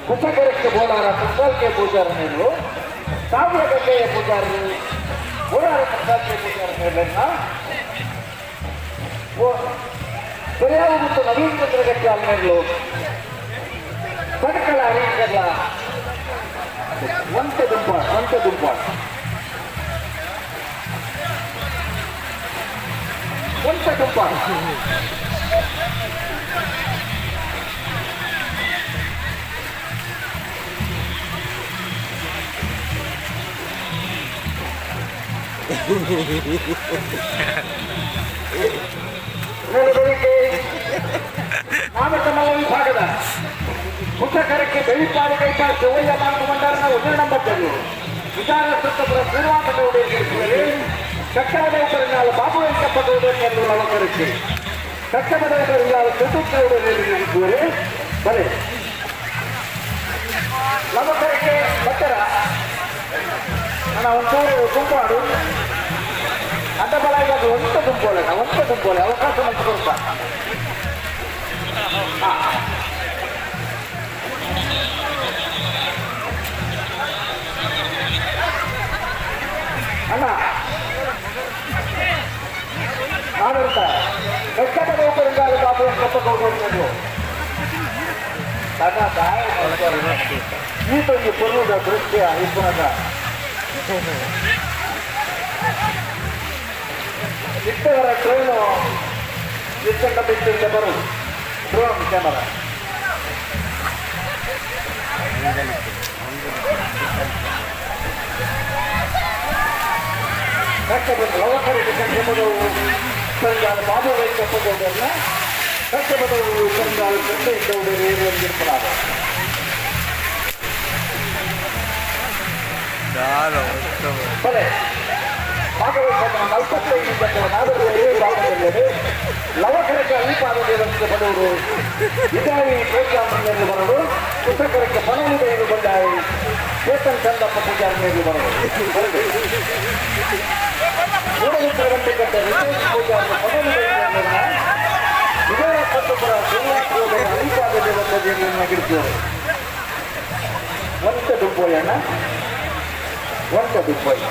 ಕುಸಕರಕ್ಕೆ ಬೋಳಾರ ಸಂಸಾರಕ್ಕೆ ಪೂಜಾರನೇರು ಸಾವಿರ ಗಂಟೆಯ ಪೂಜಾರರು ಬೋಳಾರ ಸಂಸಾರಕ್ಕೆ ಪೂಜಾರನೇರನ್ನ ಪರ್ಯಾವ ಮತ್ತು ನವೀನ್ ಚಂದ್ರ ಗಟ್ಟಿ ಆಲ್ಮೇಲು ಪಡಕಳ ಹರಿಕಲ್ಲ ಒಂತೆ ದುಂಪಾಡ್ ಒಂತೆ ದುಂಪಾಡ್ ಒಂತೆ ದುಂಪಾಡ್ ನಾಮಕಮಲ್ಲ ವಿಭಾಗದ ಪುಸ್ತಕರಕ್ಕೆ ಬೆಳಿಪಾಡಿ ಕೈಪ ಶಿವಯ್ಯ ಮಾರ್ಗ ಮಂಡಾರನ ಒಂದೇ ನಂಬರ್ ವಿಚಾರ ಸುತ್ತಪುರ ಶ್ರೀನಿವಾಸ ಗೌಡರಿಗೆ ಕಟ್ಟಡದ ಉಪರಿನಾಳು ಬಾಬು ವೆಂಕಪ್ಪ ಗೌಡರನ್ನು ನವಕರಿಸಿ ಕಟ್ಟಡದ ಉಪರಿನಾಳು ಚತುರ್ ಗೌಡರಿಗೆ ಬಲೆ ನವಕರಕ್ಕೆ ಬತ್ತರ ನಾನು ಒಂಚೂರು ಗುಂಪಾಡು ಅಡ್ಡಬಲ ಇವಾಗ ಒಂತ ಗುಂಪೋಲೆ ಒಂತ ಗುಂಪೋಲೆ ಅವಕಾಶ ಮಂತ್ಕೊಡ್ತಾ ಅಣ್ಣ ನಾನಿರ್ತ ಕಟ್ಟಡದ ಉಪರಿನಾಳು ಬಾಬು ವೆಂಕಪ್ಪ ಗೌಡರನ್ನು ಈತೊಂದು ಪೊರ್ಲುದ ದೃಶ್ಯ ಇಪ್ಪುನಗ ಇಟ್ಟವರ ಟ್ರೈನು ಇಟ್ಟಂಡ ಬಿಟ್ಟಿಂದ ಬರುವುದು ಡ್ರೋನ್ ಕ್ಯಾಮರಾ ಕಷ್ಟಪಟ್ಟು ಲವಕರಿಗೆ ಕಷ್ಟಪದವು ಸಂಜಾಲ ಬಾಬು ವೆಂಕಪ್ಪ ಗೌಡರನ್ನ ಕಷ್ಟಪದವು ಸಂಜಾಲ ಚಂದ್ರ ಗೌಡರು ಏರುವಂತಿರ್ಪಲಾದ ಬಲೆ ಭಾಗವಹಿಸಿದ 45 ನಾಗರಿಕರು ಭಾಗದಲ್ಲಿ ಲವಕರಕ್ಕೆ ಅಲ್ಲಿಪಾದ ದೇವಸ್ಥೆ ಬಡವರು ಇದಾಯಿ ಪ್ರೋಗ್ರಾಮ್ ಬರಲು ಪುಸ್ತಕರಕ್ಕೆ ಪಣವಿದೆಯನ್ನು ಬಂದಾಯಿ ಚೇತನ್ ಚಂದಪ್ಪ ಪೂಜಾರಿ ಬರಲು ಮೂಡಗುತ್ತರ ಗಂಟೆ ಕಟ್ಟ ರಿತೇಶ್ ಪೂಜಾರಿ ಪಣವಿದೆಯನ್ನು ವಿಜಯ ಸತ್ತಪುರ ಶ್ರೀನಿವಾಸ ಅಲ್ಲಿಪಾದ ದೇವಸ್ಥೆಯನ್ನು ಗಿಡಿಸಿದರು. ಒಂತೆ ದುಬ್ಬೋಯಣ್ಣ ಒಂತೆ ದುಬ್ಬೋಯ್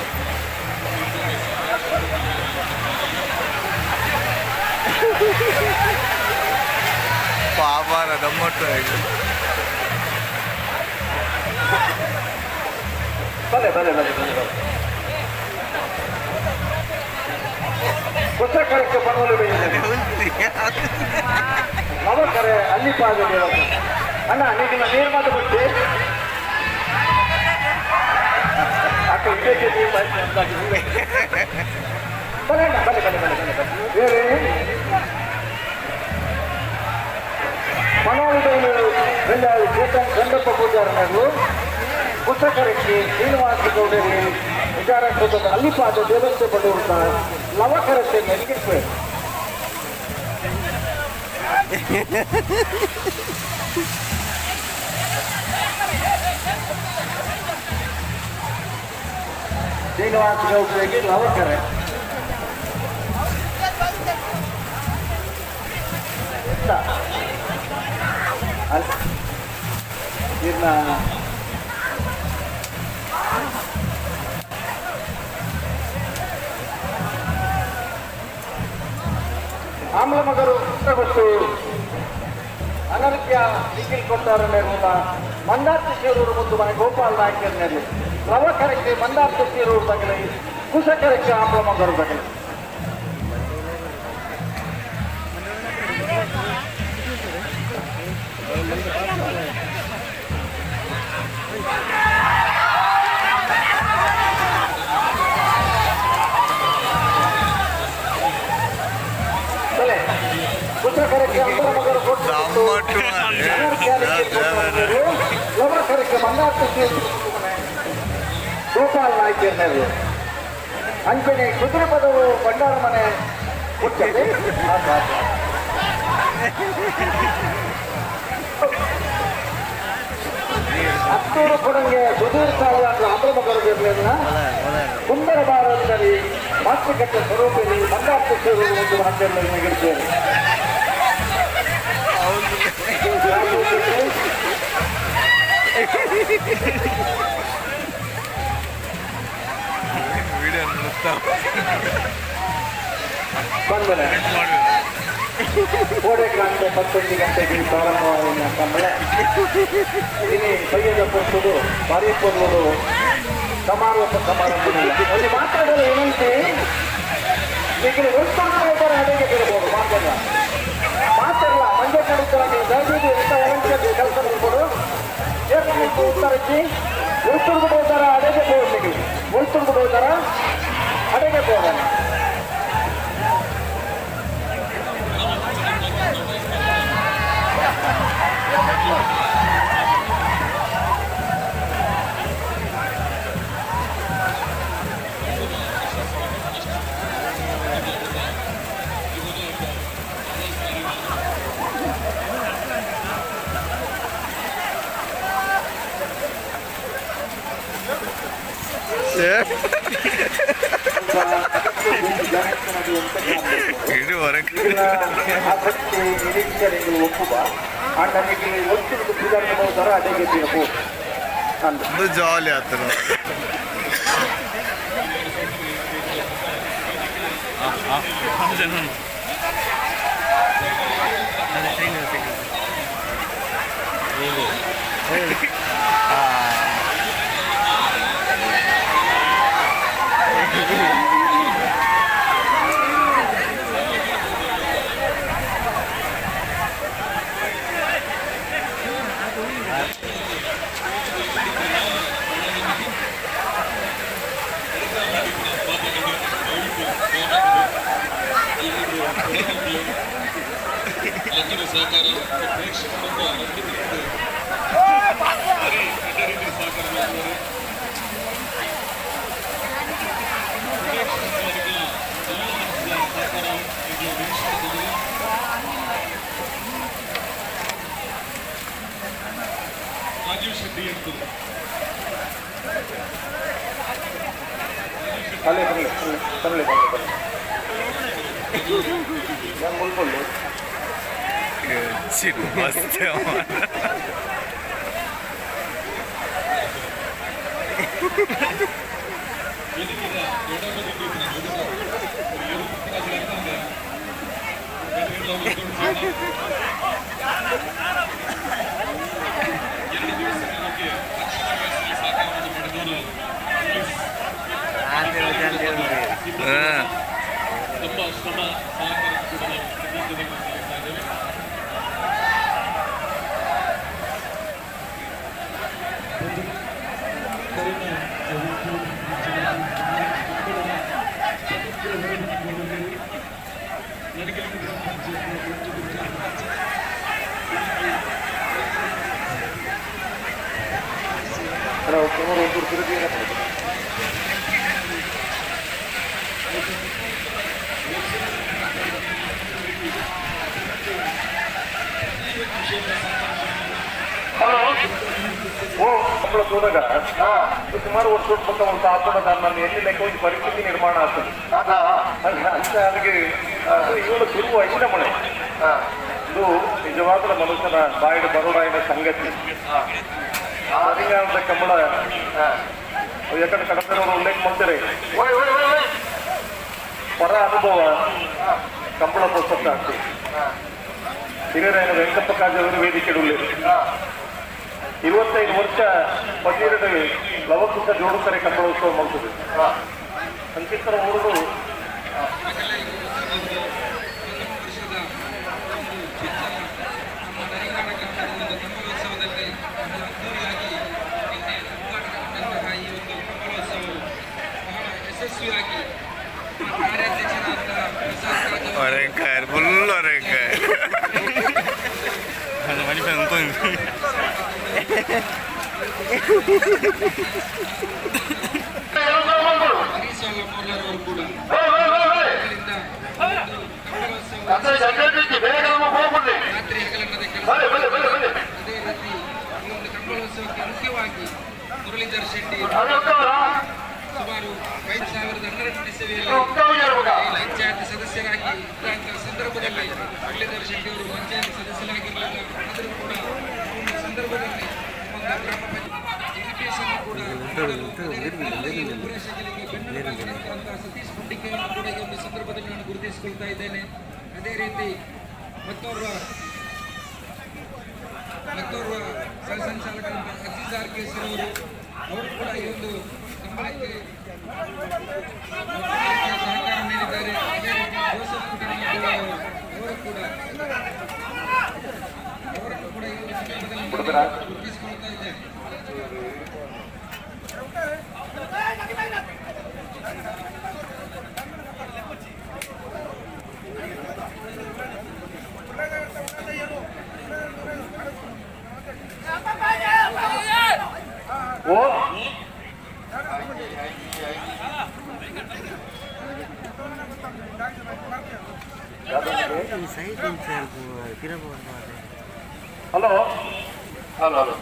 ಪಾವಾರ ದಮ್ಮಟ್ಟು ಬಲೆ ಬಲೆ ಬಲೆ ಬಲೆ ಬಲೆ ಪುಸ್ತಕಕ್ಕೆ ಪಣವಲು ನವಕರೆ ಅಲ್ಲಿಪಾದ ದೇವಸ್ಥಾನ ಅಣ್ಣ ನೀವು ನೀರು ಮಾತು ಬಿಟ್ಟು ಅಕ್ಕ ಇದಕ್ಕೆ ನೀವು ಬಲೆ ಅಣ್ಣ ಬಲೆ ಬಲೆ ಬಲೆ ಬಲೆ ಬಲೆ ಬೇರೆ ಮನೋಳಿದವರು ಚೇತನ್ ಚಂದ್ರಪ್ಪ ಪೂಜಾರನವರು ಪುಸ್ತಕರಕ್ಕೆ ಶ್ರೀನಿವಾಸ ಗೌಡರಿಗೆ ವಿಚಾರ ಅಲ್ಲಿಪಾದ ದೇವಸ್ಥೆ ಪಡುವಂತ ಲವಕರಕ್ಕೆ ನೆನಗಿರ್ಬೇಕು. ಶ್ರೀನಿವಾಸ ಗೌಡರಿಗೆ ಲವಕರೆ ಇನ್ನ ಆಮ್ಲ ಮಗರು ಗೊತ್ತು ಅನರ್ಘ್ಯ ನಿಖಿಲ್ ಕೊಟ್ಟಾರನ್ನೆಲ್ಲ ಮಂದಾರ್ತಿ ಶಿರೂರು ಮುದ್ದು ಮನೆ ಗೋಪಾಲ್ ನಾಯ್ಕರ್ನಲ್ಲಿ ಲವಕರಕ್ಕೆ ಮಂದಾರ್ತಿ ಶಿರೂರು ತಗಲಿ ಕುಶಕರಕ್ಕೆ ಆಮ್ಲ ಮಗರು ತಗಲಿ. ಕುಶಕರಕ್ಕೆ ಅಂಬರ ಮಗರು ಕೊಟ್ಟು ಲವಕರಕ್ಕೆ ಮಂದಾರ್ತಿ ಗೋಪಾಲ್ ನಾಯ್ಕರ್ನಲ್ಲಿ ಅಂಜನೆ ಕುದುರೆ ಪದವು ಬಂಡಾರ ಮನೆ ಕೊಟ್ಟದೆ. ಹತ್ತೂರು ಕೊಡಂಗೆ ಸುಧೀರ್ ಸಾಲದ ಆಮ್ಲ ಮಗರು ಇರಲಿಲ್ಲ ಕುಂದರ ಭಾರತದಲ್ಲಿ ಮಾತೃಕಟ್ಟ ಸ್ವರೂಪದಲ್ಲಿ ಮಂದಾರ್ತಿ ಒಂದು ಮಾತನ್ನು ಗಿಡಿದ್ದೇವೆ. ಕಂಬಳ ಕೋಡೆ ಗಂಟೆ 11 ಗಂಟೆಗೆ ಪ್ರಾರಂಭವಾದ ಕಂಬಳ ಇಲ್ಲಿ ಬಯ್ಯದ ಪೊರ್ತುಡು ಭಾರಿ ಪೊರ್ಲುಡು ಸಮಾರೋಪ ಸಮಾರಂಭ ಒಂದು ಮಾತಾಡಲು ವಿನಂತಿ. ಈಗ ಒತ್ತೊಂದು ಅಡಿಗೆ ಬಿಡಬಹುದು ಮಾತಾಡಲ್ಲ ಮಾತಾಡಲ್ಲ ಮಂಜೆ ಕೊಡುತ್ತಾರೆ. ದಯವಿಟ್ಟು ಎಂತ ವಾಲಂಟಿಯರ್ ಕೆಲಸ ಮಾಡ್ಕೊಡು. ಉತ್ತರಕ್ಕೆ ಒತ್ತುರ್ದು ಹೋಗ್ತಾರ ಅಡಿಗೆ ಹೋಗ್ಲಿಕ್ಕೆ ಒತ್ತುರ್ದು ಹೋಗ್ತಾರ ಅಡಿಗೆ ಹೋಗೋಣ. ಆಸಕ್ತಿ ನಿರೀಕ್ಷೆಗಳು ಒಪ್ಪುವ ಆಟನಿಗೆ ಒತ್ತು ಪೂಜಾರಿ ಅಡಿಗೆ ತೀರ್ಪು ಜಾಲಿ ಆತನ. ಅಲ್ಲೇ ಬರಲಿ ಬರಲಿ ಬರಲಿ ನಾನು ಮುಳ್ಕೊಳ್ಳು. ನಮ್ಮ ಶ್ರಮ ಸಹಕಾರ ಕೂಡ ನಾವು ಕೃತಜ್ಞತೆಗಳನ್ನು ಸಲ್ಲಿಸ್ತಾ ಇದ್ದೇವೆ. ಕಂಬಳ ತೂನಗ ಸುಮಾರು ವರ್ಷ ಪಕ್ಕ ಒಂದು ಆತೋಡ ನನ್ನ ಎಲ್ಲಿ ಲೆಕ್ಕ ಒಂದು ಪರಿಸ್ಥಿತಿ ನಿರ್ಮಾಣ ಆಗ್ತದೆ. ಅಂತ ಅದಕ್ಕೆ ಇವಳು ಗುರು ಐನ ಮಳೆ ಇದು ನಿಜವಾದ ಮನುಷ್ಯನ ಬಾಯಿಡು ಬರೋಡಾಯಿನ ಸಂಗತಿ. ಅಧಿಕಾರದ ಕಂಬಳ ಯಾಕಂದ್ರೆ ಕಡತನವರು ಉಲ್ಲೇಖ ಮಾಡ್ತಾರೆ ಪರ ಅನುಭವ ಕಂಬಳ ಪುಸ್ತಕ ಆಗ್ತದೆ. ಹಿರಿಯರಾಯನ ವೆಂಕಪ್ಪ ಕಾಜವರು ವೇದಿಕೆ ಉಲ್ಲೇಖ 25 ವರ್ಷ 12 ಲವಕುಶ ಜೋಡುತ್ತಾರೆ ಕಂಬಳೋತ್ಸವ ಮಾಡ್ತದೆ. ಅಂಕಿತರ ಊರು ಒರೆಂಕಾಯ್ ಫುಲ್ ಒರೆಂಕಾಯ್ ಅದೇ ರೀತಿ ಈ ಒಂದು ಕಂಬಳೋತ್ಸವಕ್ಕೆ ಮುಖ್ಯವಾಗಿ ಮುರಳೀಧರ್ ಶೆಟ್ಟಿ ಸುಮಾರು 5012 ಇಸವಿಯಲ್ಲಿ ಪಂಚಾಯತ್ ಸದಸ್ಯರಾಗಿ ಇದ್ದಂತಹ ಸಂದರ್ಭದಲ್ಲಿ ಮುರಳೀಧರ್ ಶೆಟ್ಟಿ ಅವರು ಪಂಚಾಯತ್ ಸದಸ್ಯರಾಗಿರಲಿಲ್ಲ. ಆದರೂ ಕೂಡ ಒಂದು ಸಂದರ್ಭದಲ್ಲಿ ಒಂದು ಗ್ರಾಮ ಪಂಚಾಯತ್ ಎಜುಕೇಶನ್ ಕೂಡ ಸತೀಶ್ ಗುಂಡಿಕೆಯನ್ನು ಕೂಡ ಈ ಒಂದು ಸಂದರ್ಭದಲ್ಲಿ ನಾನು ಗುರುತಿಸಿಕೊಳ್ತಾ ಇದ್ದೇನೆ. ಅದೇ ರೀತಿ ಮತ್ತೋರ್ವ ಸಹ ಸಂಚಾಲಕರಂತ ಅಜೀಜ್ ಆರ್ ಕೆ ಅವರು ಅವರು ಕೂಡ ಈ ಒಂದು ಕಂಬಳಕ್ಕೆ ಸಹಕಾರ ನೀಡಿದ್ದಾರೆ. ಅದೇ ರೀತಿ ಜೋಸೆಫ್ ಅವರು ಕೂಡ ಅವರನ್ನು ಕೂಡ ಈ ಒಂದು ಸಂದರ್ಭದಲ್ಲಿ ಗುರುತಿಸಿಕೊಳ್ತಾ ಇದ್ದೇನೆ. Hello hello hello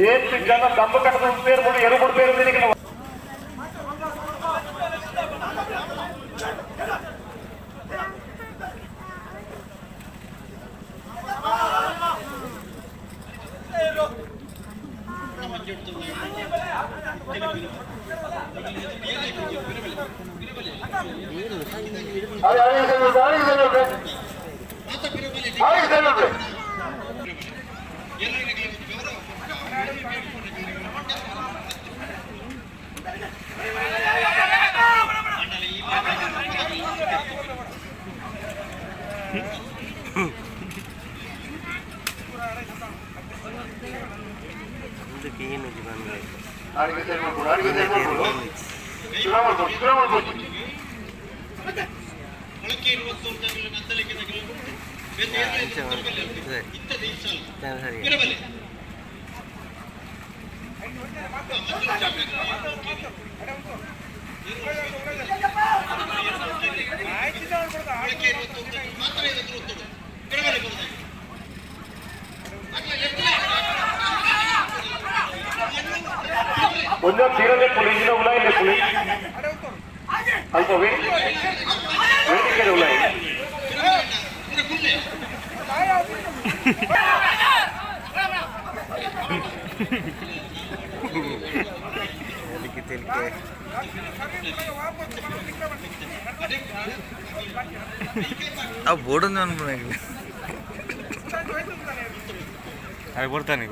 ಏಳು ಜನ ದಮ್ಮ ಕಟ್ಟದ ಪೇರು ಬಿಡು ಎರಡು ಪೇರು ಒಂದೋ ತೀರಲೆ ಪುಲಿ ಉಲಾಯಿಲೆ ಪುಲಿ ಅಲ್ಪ ವೇದಿಕೆ ಉಲಾಯಿ ಆ ಬೋರ್ಡ್ ಅನ್ಕೊಂಡ ಅದು ಬರ್ತಾನೆ.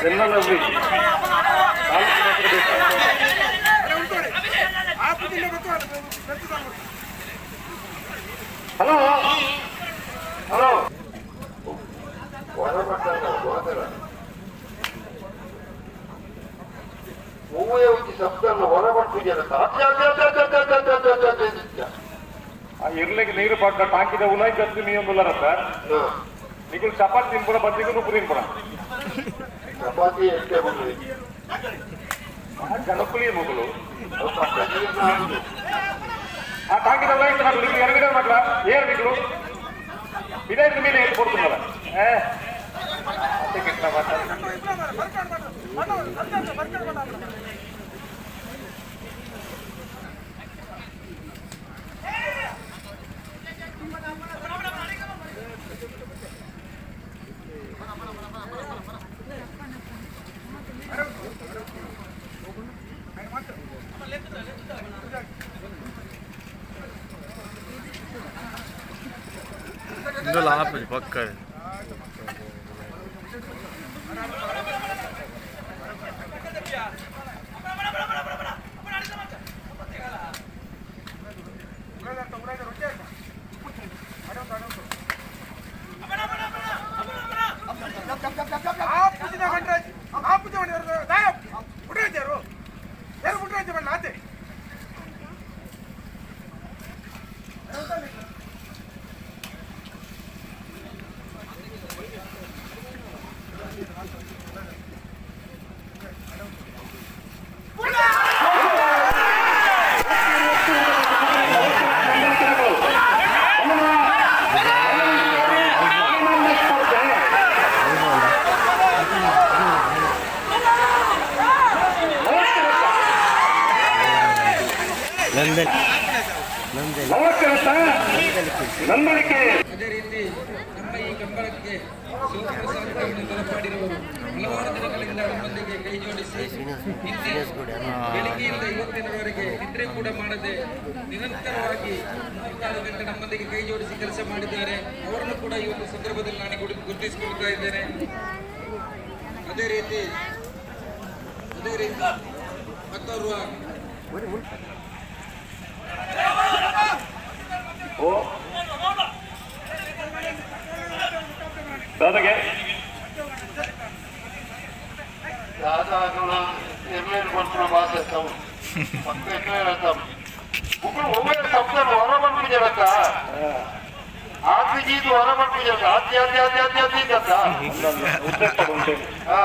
Hello hello ಇರ್ಲಿಕ್ಕೆ ನೀರು ಪಾಟ್ನ ಟಾಂಕಿದ ಉಲಾಯ್ ಕತ್ತು ನೀಯೊಂದುಲ್ಲಾರ ಸರ್. ನಿಗುಲು ಚಪಾತಿ ತಿನ್ಪುಣ ಬತ್ತಿಗೂ ಉಪ್ಪು ತಿನ್ಪುಣ ಚಪಾತಿ ಎಷ್ಟೇ ಜನಕುಲಿ ಮಗಳು ಆ ಟಾಂಕಿದ ಉಲಾಯ್ ನಿಗುಲು ಎರಗಿಡ ಮಕ್ಕಳ ಏರು ನಿಗುಲು ಇದೇ ಮೇಲೆ ಎದ್ದು ಕೊಡ್తున్నారు. ಪಕ್ಕ ಅದೇ ರೀತಿ ನಮ್ಮ ಈ ಕಂಬಳಕ್ಕೆ ಶಿವಪ್ರಸಾದ್ ತಲಪಾಡಿರುವರು ಹಲವಾರು ದಿನಗಳಿಂದ ನಮ್ಮೊಂದಿಗೆ ಕೈ ಜೋಡಿಸಿ ನಿನ್ನೆ ಬೆಳಿಗ್ಗೆಯಿಂದ ಇವತ್ತಿನವರೆಗೆ ನಿದ್ರೆ ಕೂಡ ಮಾಡದೆ ನಿರಂತರವಾಗಿ 36 ಗಂಟೆ ನಮ್ಮೊಂದಿಗೆ ಕೈ ಜೋಡಿಸಿ ಕೆಲಸ ಮಾಡಿದ್ದಾರೆ. ಅವರನ್ನು ಕೂಡ ಈ ಒಂದು ಸಂದರ್ಭದಲ್ಲಿ ನಾನು ಗುರುತಿಸಿಕೊಳ್ತಾ ಇದ್ದೇನೆ. ಅದೇ ರೀತಿ ಮತ್ತೋರ್ವ ದಾದಾಗೆ ದಾದಾಗಳು ಎರ್ಲೇನು ಕೊಡ್ತಾರ ಬಾಸೆತ್ತಾವು ಪಕ್ಕ ಎಣ್ಣೆ ಹೇಳ್ತಾವ ಮುಗ್ಳು ಒವ್ವೇ ಸಪ್ತಾನ ಹೊರ ಬಂದ್ಬಿಟ್ಟಿರತ್ತ ಆತ್ಮೀಜೀದು ಹೊರ ಬಂದ್ಬಿಟ್ಟಿರತ್ತ ಆತಿ ಆತಿ ಆತಿ ಆತಿ ಆತಿ ಇದ್ದತ್ತ ಹಾ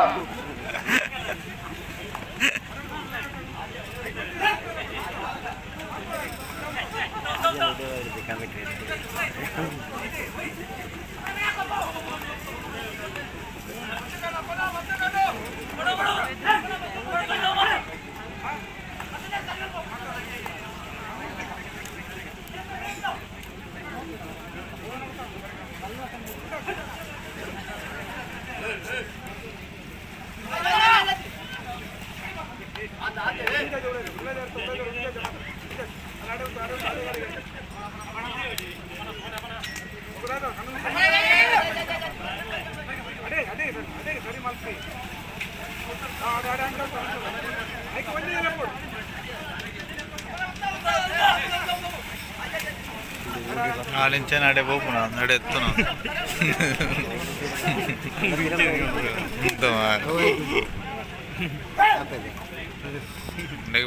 ನಾಳಿಂಚೆ ನಡೆ ಹೋಗೋಣ ನಡೆ ಎತ್ತನ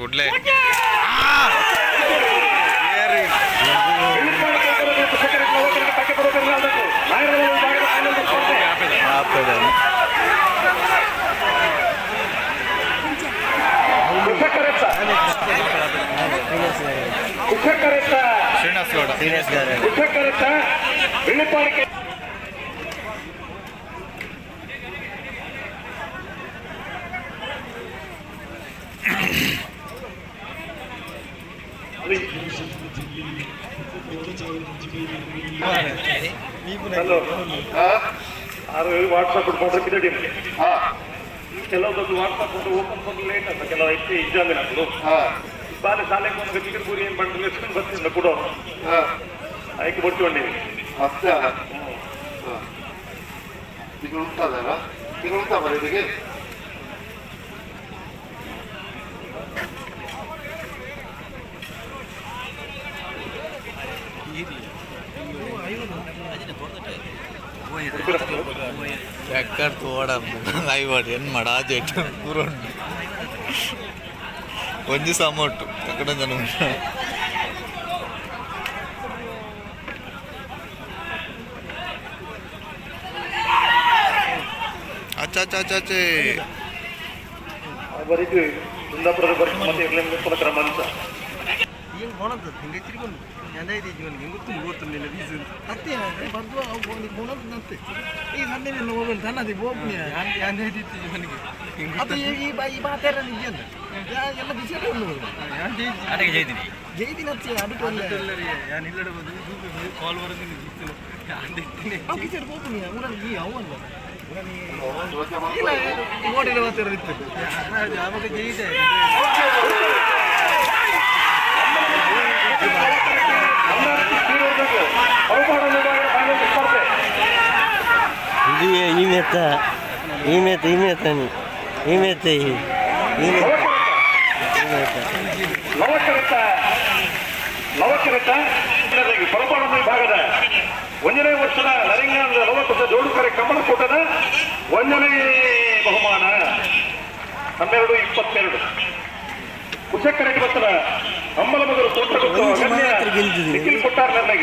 ಉಡ್ಲೆ ವಾಟ್ಸಪ್ ಕೆಲವೊಂದು ವಾಟ್ಸಪ್ ಓಪನ್ ಬಂದು ಲೇಟ್ ಅಂತ ಕೆಲವು ಹೆಚ್ಚು ಎಕ್ಸಾಮ್ ನಮ್ಮದು ಬಾಲೆ ಶಾಲೆಗೆ ಬಂದಾಗ ಚಿಕನ್ ಪೂರಿ ಏನು ಬಂದ್ರೆ ಬರ್ತೀನಿ ಕೊಡೋ ಆಯ್ಕೆ ಬರ್ತೀವಿ. ಅಷ್ಟೇ ತಿಂಗಳು ಉಂಟಾದಲ್ಲ ತಿಂಗಳು ಉಂಟಾ ಬರೋದಿಗೆ. ಓಡ ಐವಾಡ್ ಎನ್ ಮಾಡ ಆಜೆಟ್ ಪೂರ ಉಂಡು ಒಂಜಿ ಸಮೊಟ್ಟು ಅಕಡೆ ಜನ ಅಚ್ಚ ಅಚ್ಚ ಅಚ್ಚ ಅಚ್ಚೆ ಬರೀತೀವಿ ಕುಂದಾಪುರದ ಬರೀ ಮತ್ತೆ ಇರ್ಲಿ ಕ್ರಮಾಂಶ ಏನು ಹೋಣದ್ದು ಹಿಂಗೆ ತಿರ್ಕೊಂಡು ಎಂದಾಯ್ತು ಜೀವನ ಹಿಂಗೆ ಗೊತ್ತು ಗೊತ್ತಿರಲಿಲ್ಲ ಬೀಸು ಅತ್ತೆ ಬಂದು ಅವು ಹೋಣದ್ದು ನತ್ತೆ ಈ ಸಣ್ಣ ಮೊಬೈಲ್ ತನ್ನದಿ ಬೋಪ್ನಿ ಎಂದಾಯ್ತಿತ್ತು ಜೀವನಿಗೆ ಅದು ಈ ಈ ಮಾತಾಡ ನಿಜ ಎಲ್ಲ ಬಿಸಿ ಜೈದಿನಿ ಜೈದಿನ ಅತ್ತೆ ಅಡುಗೆ ನಾನು ಇಲ್ಲಡೆ ಬಂದು ಕಾಲ್ ಬರೋದಿಲ್ಲ ಅವು ಕಿಚಡ್ ಬೋಪ್ನಿ ಊರಲ್ಲಿ ಈ ಅವು ಅಲ್ಲ ಇಲ್ಲ ನೋಡಿಲ್ಲ ಮಾತಾಡಿತ್ತು ಆವಾಗ ಜೈದೆ ಲವಕರತ ಪರಪಾಡು ವಿಭಾಗದ ಒಂದನೇ ವರ್ಷದ ನರಿಂಗಾನದ ಲವಕುಶ ಜೋಡುಕರೆ ಕಮಲಕೂಟದ ಒಂದನೇ ಬಹುಮಾನ 12-22 ಕುಶಕರೆಡ್ಡಿ ಬತ್ತದ ಅಂಬಲಮಗರು ತೋಟಗುತ್ತ ನಿಖಿಲ್ ಕೊಟ್ಟಾರ್ ನಿರ್ಣಯ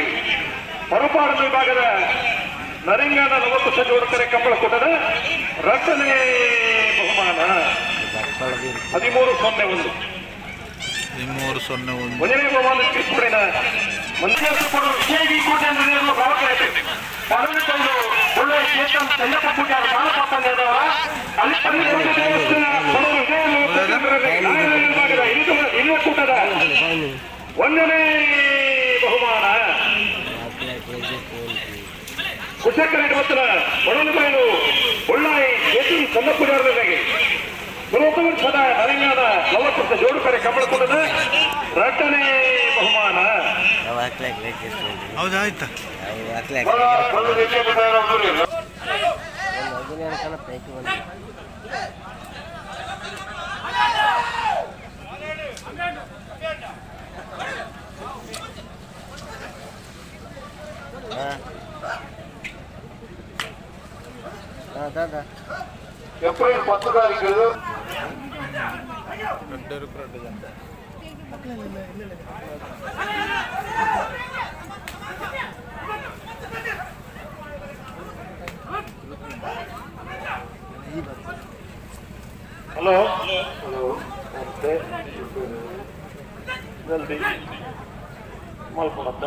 ಪರಪಾಡು ವಿಭಾಗದ ನರಿಂಗಾನ ಲವಕುಶ ಜೋಡುಕರೆ ಕಂಬಳಕೂಟದ ರಟ್ಟನೇ ಬಹುಮಾನ 13-01 13-01 ಒಂದನೇ ಬಹುಮಾನ ತೀರ್ಪುಡಿನ ಕೂಟದ ಒಂದನೇ ಬಹುಮಾನ ಕುಶಕರೆಡ್ಡಿ ಬತ್ತದ ಒಡಲಬೈಲು ಬೊಳ್ಳಾಯಿ ಯತಿನ್ ಸಣ್ಣ ಪೂಜಾರದಾಗಿ ವರ್ಷದ ನರಿಂಗಾದ ಲವಕುಶ ಜೋಡುಕರೆ ಕಮಲಕೂಟದ ರಟ್ಟನೇ ಬಹುಮಾನ. ಹೌದಾಯ್ತಾ? ಏಪ್ರಿಲ್ 10 ತಾರೀಕು ಹಲೋ ಹಲೋ ನಮಸ್ತೆ ಜಲ್ದಿ ಮಲ್ಕೊಳತ್ತ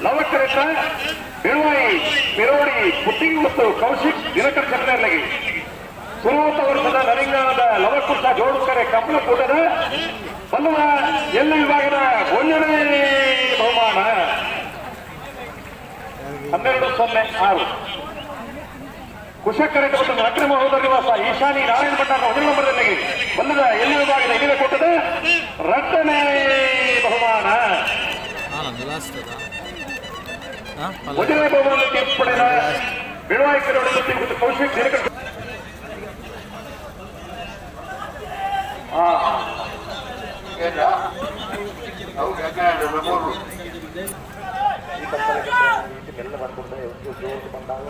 ಲವಕರತ ಬೆಳುವಾಯಿ ಮೆರೋಡಿ ಪುಟ್ಟಿಂಗ್ ಮತ್ತು ಕೌಶಿಕ್ ದಿನಕರ್ ಚಕ್ರರ್ಲಗಿ ಸುರುವತ್ತ ವರ್ಷದ ನರಿಂಗಾನದ ಲವಕುಶ ಜೋಡುಕರೆ ಕಮಲಕೂಟದ ಬಲ್ಲವ ಎಲ್ಲ ವಿಭಾಗದ ಒಂದನೇ ಬಹುಮಾನ 12-06 ಕುಶಕರೆಡ್ಡಿ ಮತ್ತು ಅಕ್ರಮ ಹೋದರ ನಿವಾಸ ಈಶಾನಿ ನಾರಾಯಣ ಭಟ್ಟಾರ ಒಂದನೇ ನಂಬರ್ದಲ್ಲಿ ಬಲ್ಲದ ಎಲ್ಲ ವಿಭಾಗದ ಹಿರಿಯ ಕೂಟದ ರಟ್ಟನೇ ಬಹುಮಾನ. ಒಂದನೇ ಬಹುಮಾನ ತೀರ್ಪು ಪಡೆದ ಬೆಳುವಾಯಿ ಮತ್ತು ಕೌಶಿಕ್ ದಿನಕರ್ ಮೆಲ್ಲ ಮಾಡ್ಕೊಂಡ್ರೆ ಜೋರು ಬಂದಾಗ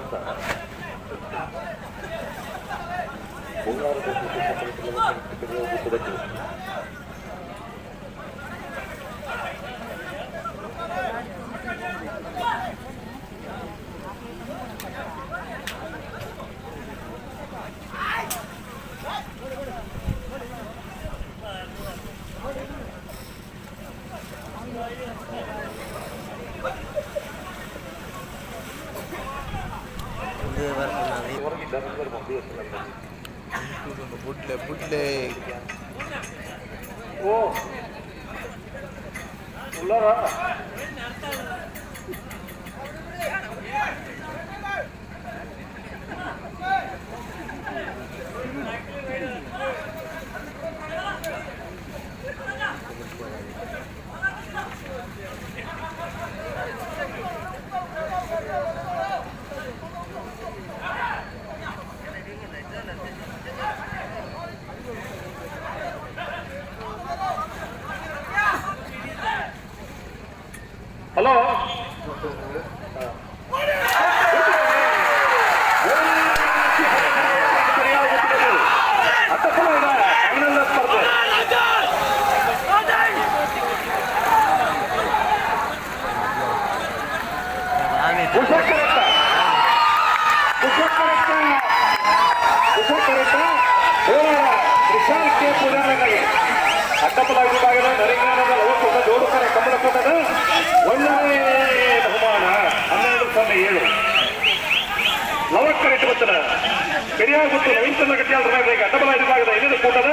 ಬುಡ್ಲೆ ಬುಡ್ಲೆ ಓ ಉಳ್ಳಾರ ಅಡ್ಡಪಲಾಗಿ ವಿಭಾಗದ ನರಿಂಗಾನದ ಲವಕೂಟ ಜೋಡುಕರ ಕಮಲಕೂಟದ ಒಂದನೇ ಬಹುಮಾನ 12.07. ಲವಕ್ಕರೆಟ್ಟು ಬತ್ತನ ಪೆರಿಯಾಗುತ್ತು ನವೀನ್ ಚಂದ್ರ ಗಟ್ಟಿಯಾಳ ಅಡ್ಡಬಲ ವಿಭಾಗದ ಐದನೇ ಕೂಟದ.